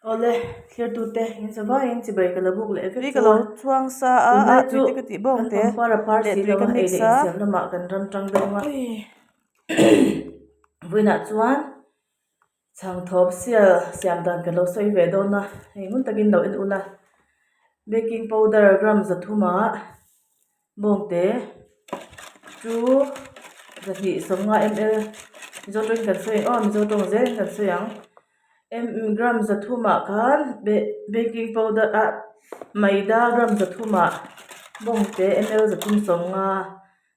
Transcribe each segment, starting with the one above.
Awle, thirtute in zavaiin chibai ka la buk leh vek Tui ka chauh lo a. chhuang sa a, Tunlai a chu tui te ka tih bawk kan ang te pangpar a par leh si tui lo ka a, ei mix leh a. insiam lamah kan ram tang deuh a. Vawiinah chuan chhangthawp sial siam dan ka lo sawi ve dawn a, hei ngun takin lo en ula. Baking powder gram zathumah bawngte chu 250 ml Mizo tawngin kan sawi ang aw Mizo tawng zelin kan sawi ang. Em gram zathumah khan baking powder ah maida gram zathumah bawngte ml 350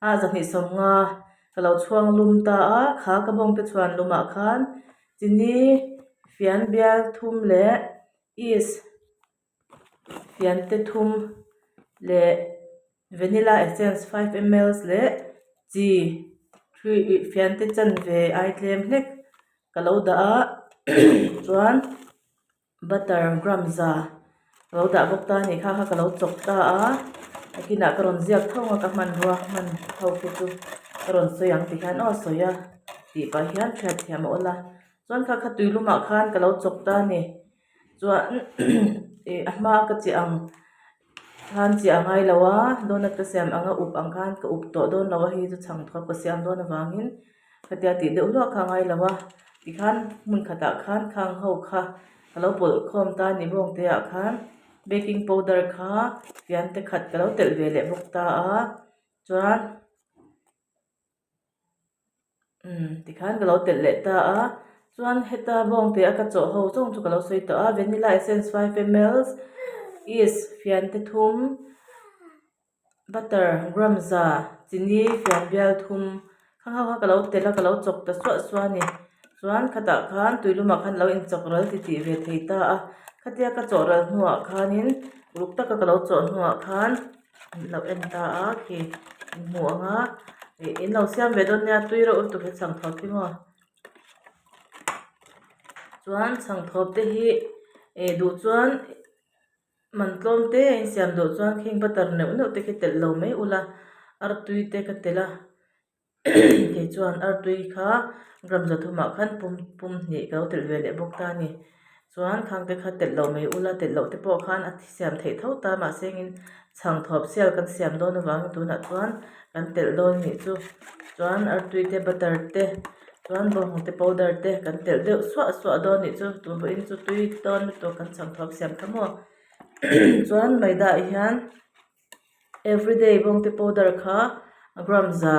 ah 250 ka lo chhuang lum ta a kha ka bawngte chhuan lumah khan chini fian bial thum leh yeast fiante thum leh vanilla essence 5 ml leh chi fiante chanve ai tlem hlek ka lo dah a chuan butter gram za ka lo dah bawk ta a nih kha kha ka lo chawk ta a nakinah ka rawn ziak tho ang a ka hmanrua hman ho te chu ka rawn sawi ang ti hian aw sawi a tih pah hian hriatthiam a awl a chuan kha kha tuilumah khan ka lo chawk ta a ni. Chuan ih a hma ka chiah ang khan chiah a ngai lo a donut ka siam ang a up ang khan ka up tawh dawn lo a hei chu chhang thawp ka siam dawn avangin khatia tih deuh hluah kha a ngai lo a tikhan hmun khatah khan khang ho kha ka lo pawlh khawm ta a ni bawng te ah khan baking powder kha fian te khat ka lo telh ve leh bawk ta a chuan. Umm tikhan ka lo telh leh ta a chuan heta bawng tih a ka chawh ho zawng chu ka lo sawi tawh a vanilla essence 5 ml yeast fian te thum butter gram za chini fian bial thum khang ho kha ka lo telh a ka lo chawk ta suah suah a ni chuan khatah khan tuilumah khan lo inchawk ral ti tih ve thei ta a khatia ka chawh ral hnuah khanin uluk taka ka lo chawh hnuah khan. An lo en ta a khi in hmu ang a ih in lo siam ve dawn nia tui reuh lutuk hi chhang thawp hi maw chuan chhang thawp te hi ih duh chuan man tlawm te a insiam duh chuan khing butter neuh neuh te khi telh lo mai ula artui te ka telh a. Kei chuan artui kha gram zathumah khan pum pum hnih ka lo telh ve leh bawk ta a ni. Chuan khang te kha telh loh mai ula telh loh te pawh khan a siam theih tho ta mahse engin chhang thawp sial kan siam dawn avangin tunah chuan kan telh dawn a nih chu. Chuan artui te butter te chuan bawnghnute powder te kan telh deuh suah suah dawn a nih chu tun pawhin chu tui dawn lutuk kan chhang thawp siam kha maw chuan maida ah hian. Everyday bawngte powder kha gram za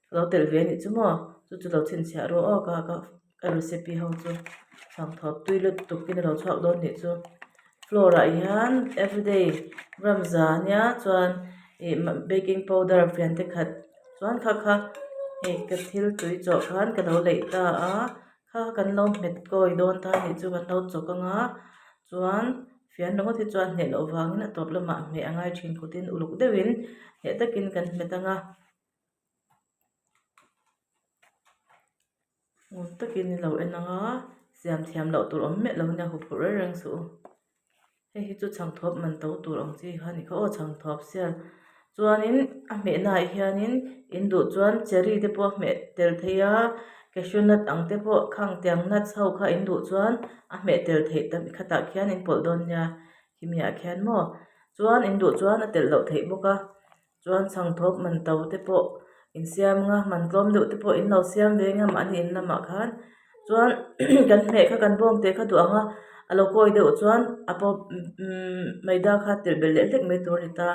ka lo telh ve a nih chu maw chu chu lo chhinchhiah rawh aw ka ka ka recipe ho chu chhangthawp tui lutuk in a lo chhuak dawn nih chu flour ah hian everyday gram za ania chuan ih baking powder fian te khat chuan kha kha hei ka thil tui chawh khan ka lo leih ta a kha kha kan lo hmet kawi dawn ta a nih chu kan lo chawk anga chuan. Fian ringawt hi chuan hneh loh vangin a tawp lamah hmeh a ngai thin kutin uluk deuhin hneh takin kan hmet ang a. Ngun takin i lo en ang a, siam thiam loh tur awm miah lo nia huphurh reng reng suh u. Hei hi chu chhangthawp man to tur ang chi kha a ni kha aw chhangthawp sial. Chuanin a hmehnaah hianin in duh chuan cherry te pawh a hmeh tel thei a, cashew nut ang te pawh khang tiang nuts ho kha in duh chuan a hmeh tel theih ta khatah khian in pawlh dawn nia khimiah khian maw chuan in duh chuan a telh loh theih bawk a chuan chhangthawp man to te pawh in siam anga man tlawm deuh te pawh in lo siam ve anga mahni in lamah khan chuan kan hmeh kha kan bawng teh kha duh ang a a lo kawi deuh chuan a pawp umm maida kha telh belh leh hlek mai tur a ni ta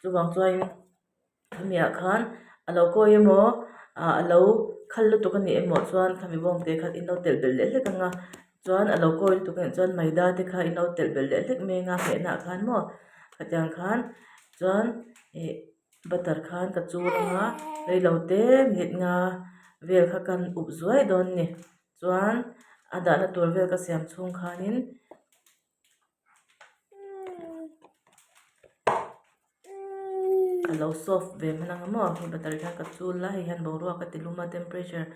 chuvang chuanin khami ah khan a lo kawi emaw ah a lo khal lutuk a nih emaw chuan khami bawng te kha in lo telh belh leh hlek ang a chuan a lo kawi lutuk a nih chuan maida te kha in lo telh belh leh hlek mai ang a hmehna ah khan maw khatiang khan chuan ih. Butter khan ka chur ang a reilo te minute nga vel kha kan up zuai dawn a ni chuan a dahna tur vel ka siam chhung khanin a lo soft ve hman ang maw hei butter hian ka chul a hei hian boruak a ti lum a temperature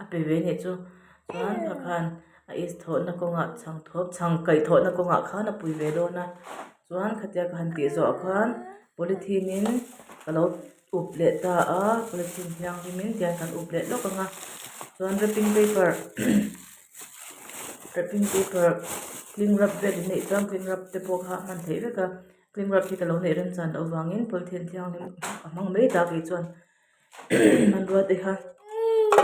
a pe ve anih chu chuan kha khan a is thawhna kawngah chhang thawp chhang kaih thawhna kawngah khan a pui ve dawn a chuan khatia ka han tih zawh khan polythene in ka lo up leh ta a polythene thianghlim in tiang kan up leh lawk ang a chuan wrapping paper wrapping paper. Cling wrap vel in neih chuan cling wrap te pawh kha a hman theih vek a cling wrap hi ka lo neih remchan loh avangin polythene thianghlim a hmang mai ta kei chuan hmanrua te kha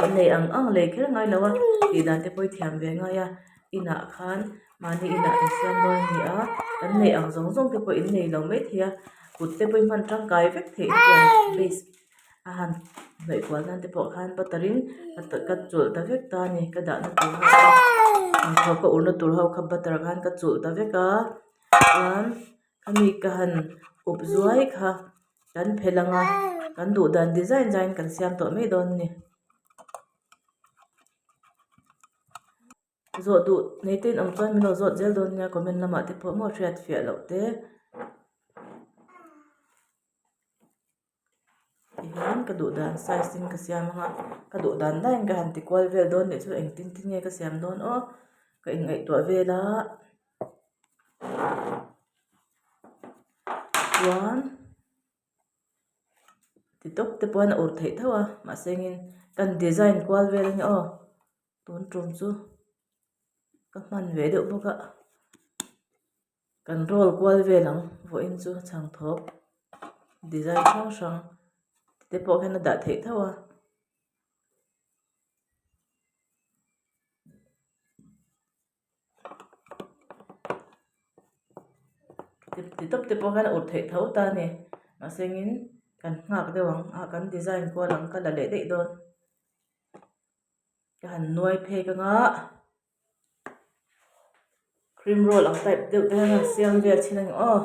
kan nei ang ang lei kher ngai lo a tih dan te pawh hi thiam ve ngai a inah khan mahni inah insiam dawn a ni a kan neih ang zawng zawng te pawh in nei lo mai thei a kut te pawh hi hman tangkai vek theih hetiang base a han hnawih kual nan te pawh khan butter in ka chulh ta vek ta a ni ka dahna tur ho kha thawmhnaw ka urna tur ho kha butter khan ka chulh ta vek a chuan khami ka han up zuai kha kan phelh ang a kan duh dan design zaiin kan siam tawh mai dawn a ni. Zawh duh nei te in awm chuan min lo zawt zel dawn nia comment lamah te pawh maw hriat fiah loh te. Tihian ka duh dan size in ka siam ang a ka duh dan daihin ka han ti kual vel dawn leh chu engtin tin nge ka siam dawn aw ka inngaihtuah vel a chuan ti tawp te pawh hian a ur theih tho a mahse engin kan design kual vel a nia aw tun tum chu ka hman ve deuh bawk a. Kan roll kual vel ang vawiin chu chhangthawp design hrang hrang te pawh hian a dah theih tho a. Ti tawp te pawh hian a ur theih tho ta a ni mahse engin kan nghak deuh ang a kan design kual ang ka la leh daih dawn ka han nuai phek anga. Cream roll ang type deuh te hian an siam vel thin a ni aw.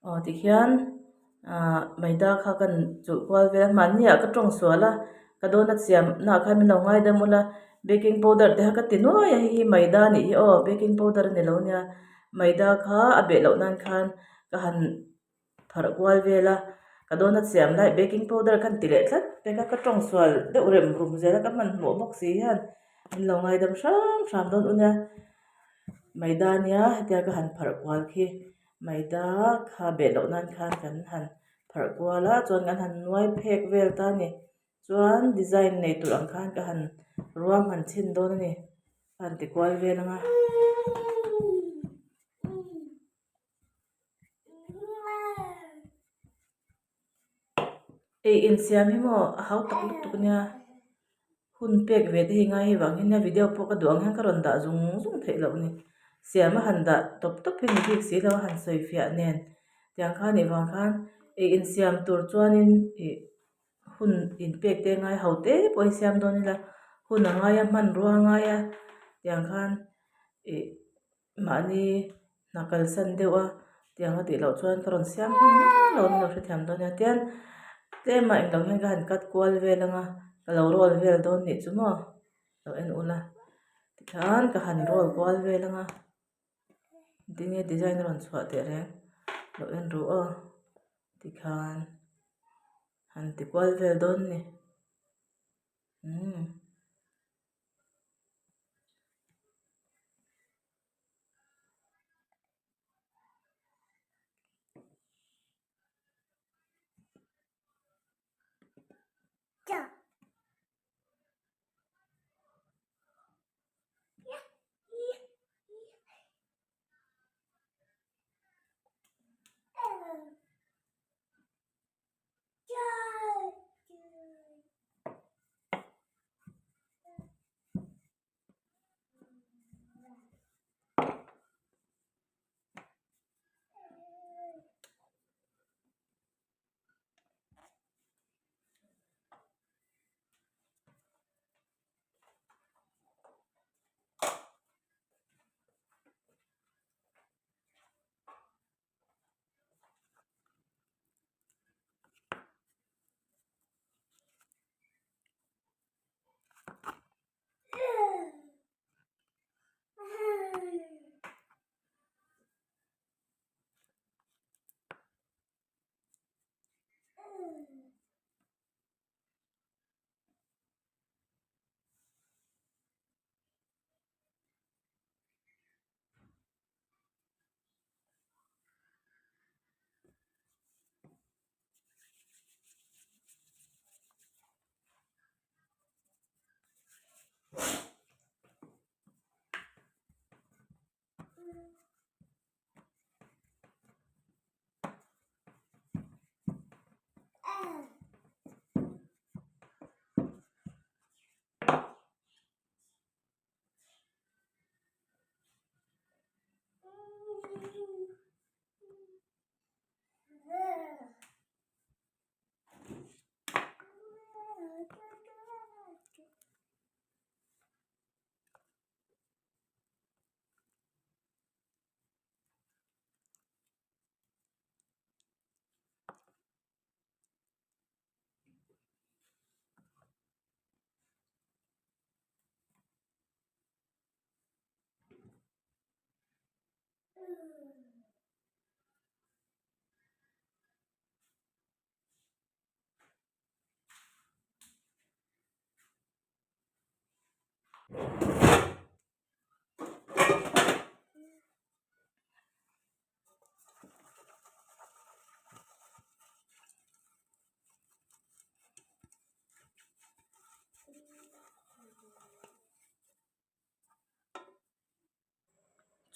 Aw tikhian ah maida kha kan chulh kual vel a mahni ah ka tawng sual a ka donut siam na ah khan min lo ngaidam ula baking powder te kha ka ti nuai a hei hi maida a nih hi aw baking powder a ni lo nia maida kha a beh loh nan khan ka han pharh kual vel a ka donut siam lai baking powder khan ti leh tlat pek a ka tawng sual deuh rem rum zel a ka hmanhmawh bawk si hian min lo ngaidam hram hram dawn u nia maida nia hetia ka han pharh kual khi maida kha beh loh nan khan kan han pharh kual a chuan kan han nuai phek vel ta a ni chuan design nei tur ang khan ka han ruam han chhin dawn a ni ka han ti kual vel ang a. Ei insiam hi maw a hau tak lutuk nia hun pek ve te hi ngai hi vang hian video pawh ka duh ang hian ka rawn dah zung zung theih loh a ni siam a han dah tawp tawp hi ni bik si lo a han sawi fiah nen tiang khan nih vang khan ei insiam tur chuanin ih hun inpek te ngai ho te pawh hi siam dawn ila hun a ngai a hmanrua a ngai a tiang khan ih. Mahni hna kalsan deuh a tiang a tih loh chuan ka rawn siam hman miau lo a ni lo hrethiam dawn nia tian tlem ah englo hian ka han cut kual vel ang a ka lo roll vel dawn nih chu maw lo en ula tikhan ka han roll kual vel ang a tinge design a rawn chhuah teh reng lo en ru aw tikhan han ti kual vel dawn a ni umm.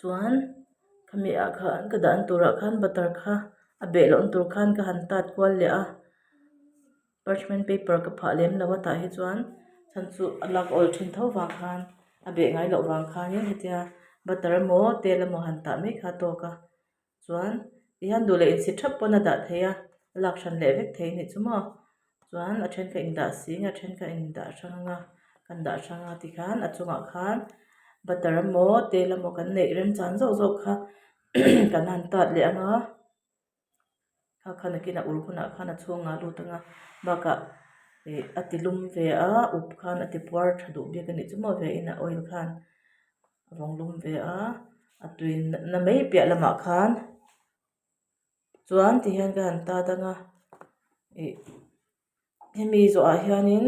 Chuan khami ah khan ka dah na turah khan butter kha a beh loh na tur khan ka han tat kual leh a parchment paper ka phah lem lo a tah hi chuan chhan chu a lak awl thin tho vang khan a beh ngai loh vang khanin hetia butter emaw tel emaw han tah mai kha a tawk a chuan tihian duh leh insi thap pawn a dah thei a a lak hran leh vek thei a nih chu maw chuan a then kha indah sing a then kha indah hrang anga kan dah hrang a tikhan a chungah khan butter emaw tel emaw kan neih remchang zawk zawk kha kan han tat leh ang a kha kha nakin a ur hunah khan a chhungah a lut ang a bakah ih a ti lum ve a up khan a ti puar tha duh bik a nih chu maw ve in a oil khan. A vawng lum ve a a tui na mai piah lamah khan chuan tihian ka han tat ang a ih hemi zawhah hianin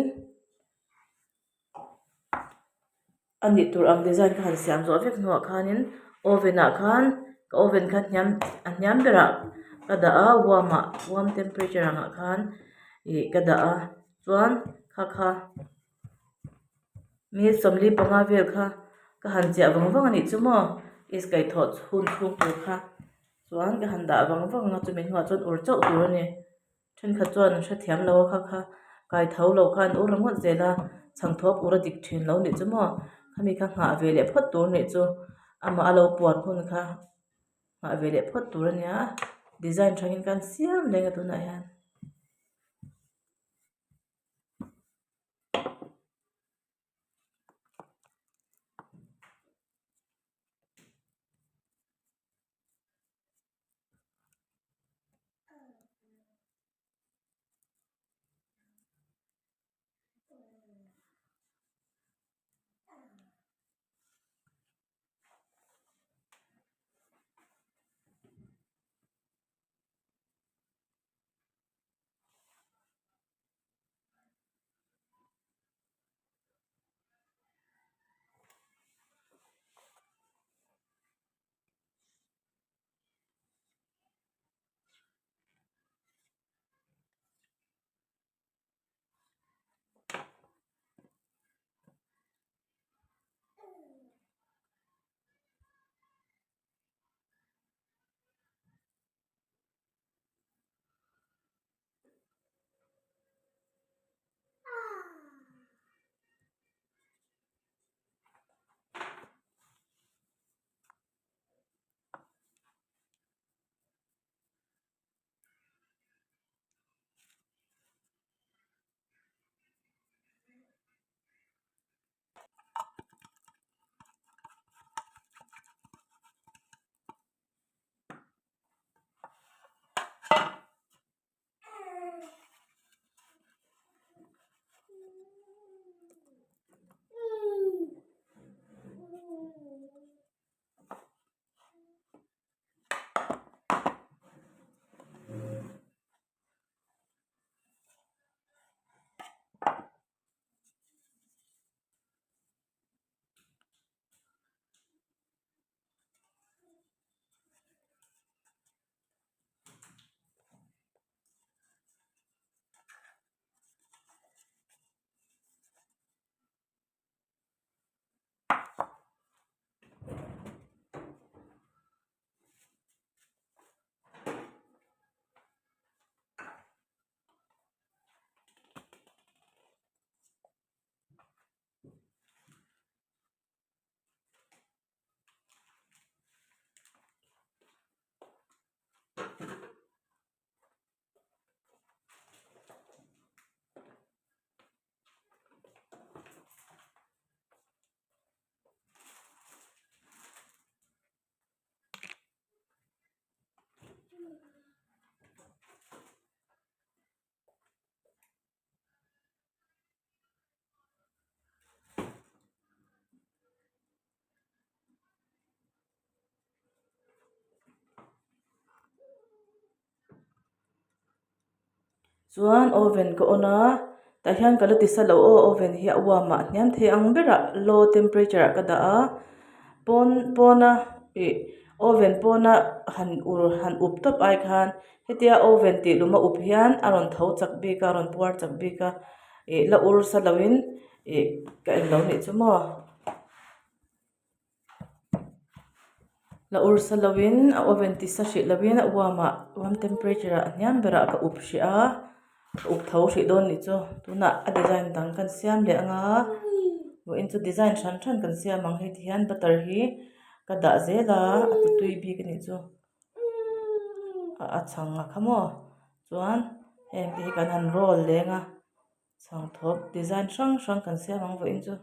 a nih tur ang design ka han siam zawh vek hnuah khanin oven ah khan ka oven kha hniam a hniam berah ka dah a warm ah warm temperature angah khan ih ka dah a chuan kha kha. Minute 45 vel kha ka han chiah vang vang a nih chu maw is kaihthawh chhun chhung tur kha chuan ka han dah vang vang a chumi hnuah chuan ur chauh tur a ni thenkhat chuan an hrethiam lo a kha kha kaitho lo khan ur ringawt zel a chhangthawp ur a dik thin lo nih chu maw khami kha nghah ve leh phawt tur a nih chu amah a lo puan hun kha nghah ve leh phawt tur a nia design hrangin khan siam reng a tunah hian. Chuan oven ka on a tah hian ka la ti sa lo aw oven hi a uam ah hniam thei ang berah low temperature ah ka dah a pawn pawna ih oven pawna han ur han up tawp ai khan hetia oven tih lum a up hian a rawn tho chak bik a a rawn puar chak bik a ih la ur sa lo in ih ka en lo nih chu maw. La ur sa lovin a oven ti sa hrih lovin a uam ah room temperature ah a hniam berah ka up hrih a ka up tho hrih dawn nih chu tunah a design dang kan siam leh ang a vawiin chu design hran hran kan siam ang hei ti hian butter hi ka dah zel a a ti tui bik a nih chu a chhang a kha maw chuan heng te hi kan han roll leng a chhang thawp design hrang hrang kan siam ang vawiin chu.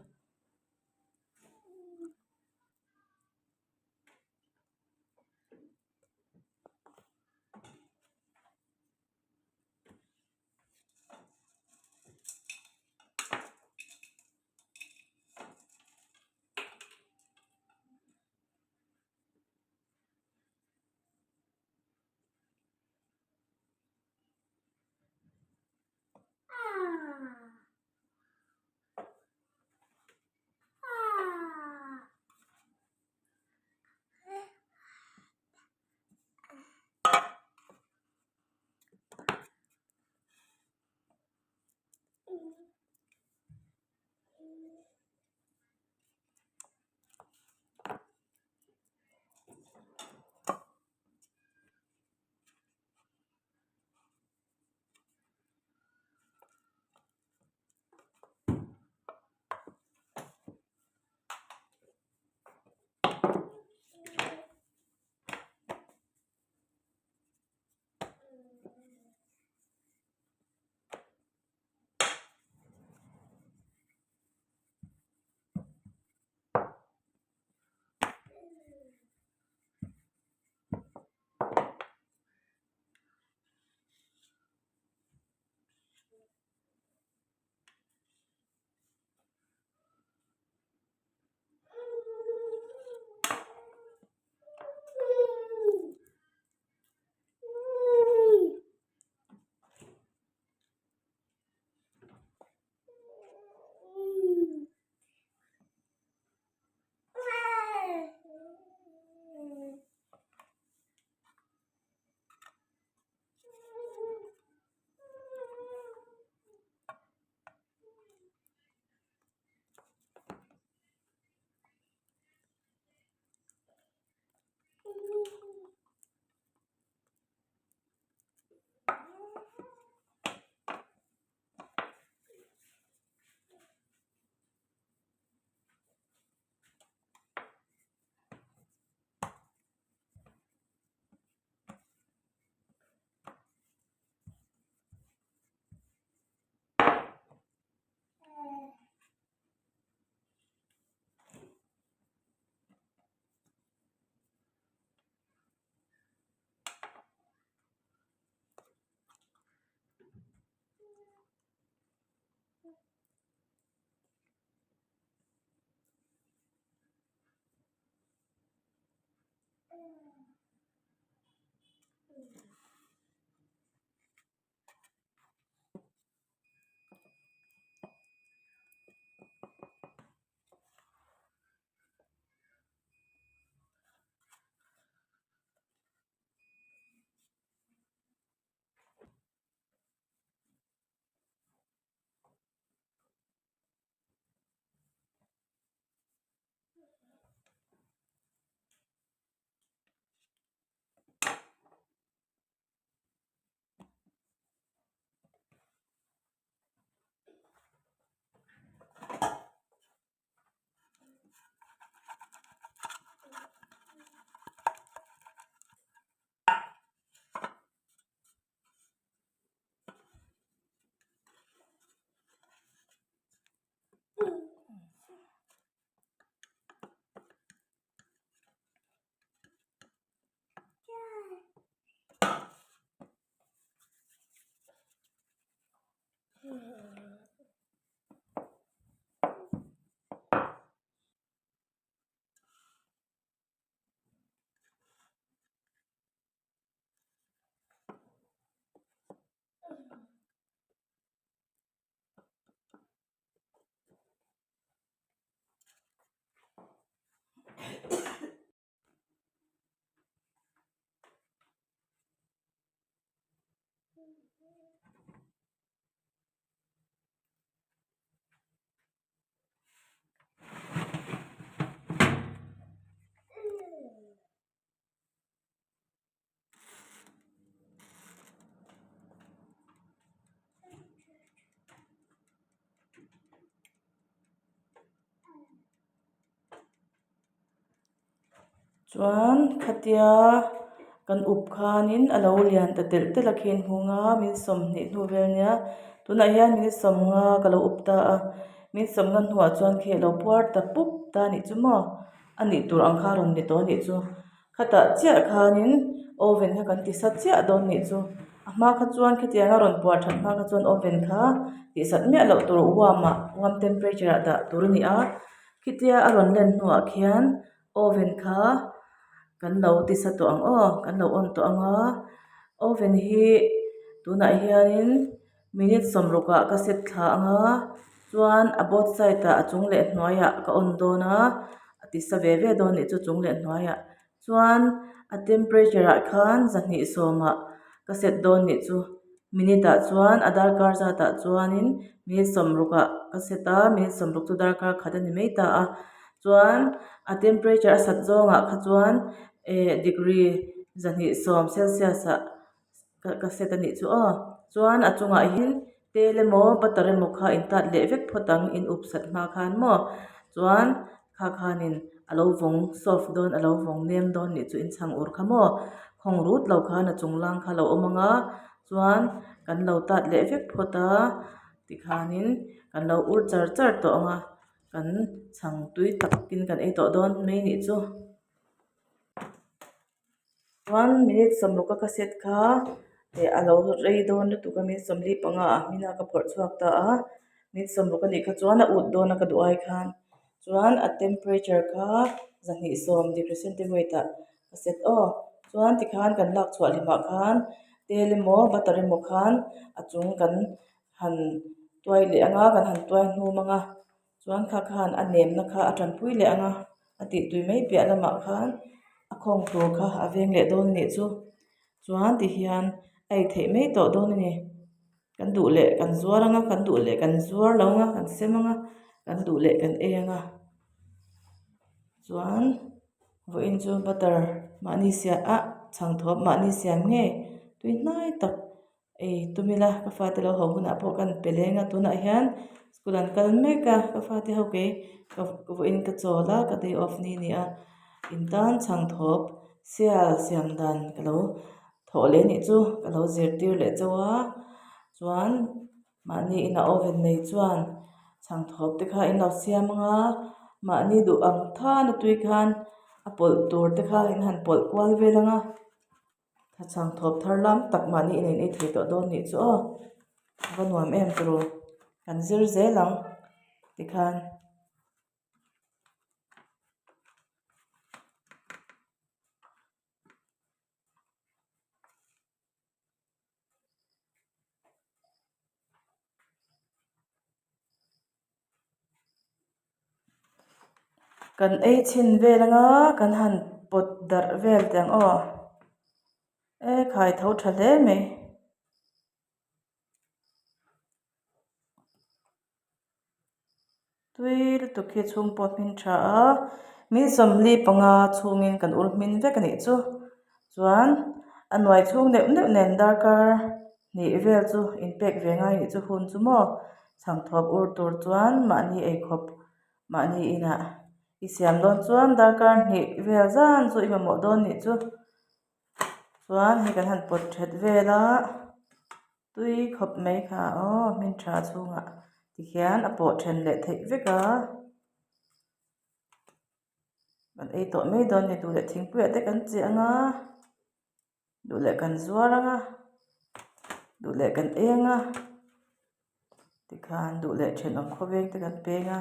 Chuan khatia kan up khanin a lo lian ta telh telh a khi hmung a min 20 hnu vel nia tunah hian min 50 ka lo up ta a min 50 hnuah chuan khi a lo puar ta pup ta a nih chu maw a nih tur ang kha a rawn ni tawh a nih chu khatah chiah khanin oven kha kan ti sa chiah dawn a nih chu a hma kha chuan khitiang a rawn puar that hma kha chuan oven kha tih sat miah loh tur warm ah warm temperature ah dah tur a ni a khitia a rawn len hnuah khian. Oven kha kan lo ti sa tawh ang aw kan lo on tawh ang a oven hi tunah hianin minute 60 ah ka set thla ang a chuan a both side ah a chung leh hnuaiah ka on dawn a a ti sa ve ve dawn anih chu chung leh hnuaiah chuan a temperature ah khan 210 ah ka set dawn anih chu minute ah chuan a darkar zat ah chuanin minute 60 ah ka set a minute 60 chu darkar khat a ni mai ta a. Chuan a temperature a sat zawngah kha chuan eh degree 210 celsius ah ka set a nih chu aw chuan a chungah hian tel emaw butter emaw kha in tat leh vek phawt ang in up sat hma khan maw chuan kha khanin a lo vawng soft dawn a lo vawng nem dawn nih chu in chhang ur kha maw khawng rut lo khan a chung lang kha a lo awm ang a chuan kan lo tat leh vek phawt a tikhanin kan lo ur char char tawh ang a. Kan chhang tui takin kan ei tawh dawn mai nih chu. Chuan minute 60 a ka set kha eh a lo rei dawn lutuk a minute 45 ah hmin a ka phawrh chhuak ta a minute 60 a nih kha chuan a ut dawn a ka duh ai khan chuan a temperature kha 210 degree centigrade ah ka set aw chuan tikhan kan lak chhuah hlimah khan tel emaw butter emaw khan a chung kan han tuai leh ang a kan han tuai hnum ang a chuan kha khan a nemna kha a tanpui leh ang a a tih tui mai piah lamah khan a khawng tur kha a veng leh dawn a nih chu chuan tihian a ei theih mai tawh dawn a ni kan duh leh kan zuar ang a kan duh leh kan zuar lo ang a kan sem ang a kan duh leh kan ei ang a chuan vawiin chu butter mahni siam ah chhangthawp mahni siam ngei tui hnai tak. Ei tum ila ka fate lo ho hunah pawh kan pe leng a tunah hian school an kal mek a ka fate ho kei ka vawiin ka chawl a ka day off ni a ni a in tan chhangthawp sial siam dan ka lo thawh leh anih chu ka lo zirtir leh chauh a chuan mahni inah oven nei chuan chhangthawp te kha in lo siam ang a mahni duh ang than a tui khan a pawlh tur te kha in han pawlh kual vel ang a. Thachhang thawp thar lam tak mahni in ei thei tawh dawn nih chu aw a va nuam em turu kan zir zel ang tikhan. Kan ei chhin vel anga kan han pawt darh vel teh ang aw e khai tho tha hle mai. Tui lutuk hi chhung pawh hmin tha a min 45 chhungin kan ur hmin vek a nih chu chuan a nuai chhung neuh neuh nen darkar hnih vel chu inpek ve ngai nih chu hun chu maw chhangthawp ur tur chuan mahni eikhawp mahni inah i siam dawn chuan darkar hnih vel zan chu i mamawh dawn nih chu chuan hei kan han pawt that vel a tui khawp mai kha aw hmin tha chhungah tikhian a pawh then leh theih vek a. Kan ei tawh mai dawn a ni duh leh thingpuiah te kan chiah ang a. Duh leh kan zuar ang a duh leh kan eng a tikhan duh leh thenawm khawveng te kan peng a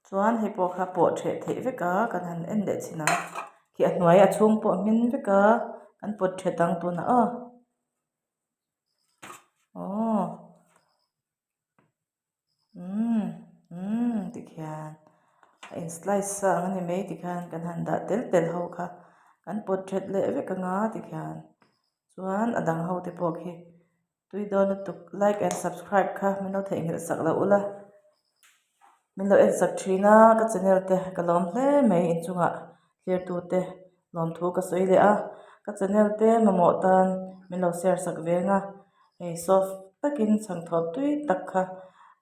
chuan hei pawh kha pawh theh theih vek a kan han en leh chhin ang khi a hnuai a chhung pawh hmin vek a kan pawt that ang tunah aw aww. Umm umm tikhian a in slice sa ang a ni mai tikhian kan han dah tel tel ho kha kan pawt that leh vek ang a tikhian chuan a dang ho te pawh khi tui dawn lutuk like and subscribe kha min lo theihnghilh sak loh ula min lo en sak thin a ka channel te ka lawm hle mai inchungah thlir te lawmthu ka sawi leh a ka channel te mamawh tan min lo share sak ve ang a hei soft takin chhangthawp tui tak kha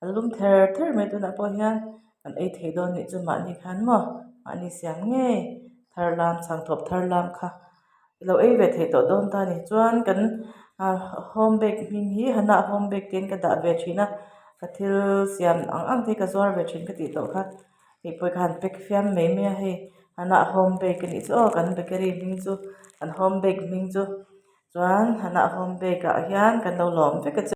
a lum ther ther mai tunah pawh hian kan ei thei dawn nih chu mahni khan maw mahni siam ngei. Tharlam chhangthawp tharlam kha ilo ei ve thei tawh dawn ta a ni chuan kan ah home bake hming hi Hannah home bake tiin ka dah ve thin a ka thil siam ang ang te hi ka zuar ve thin ka tih tawh kha hei pawh hi ka han pack fiam mai mai a hei Hannah home bake a nih chu aw kan bakery hming chu kan home bake hming chu chuan Hannah home bake ah hian kan lo lawm vek a che.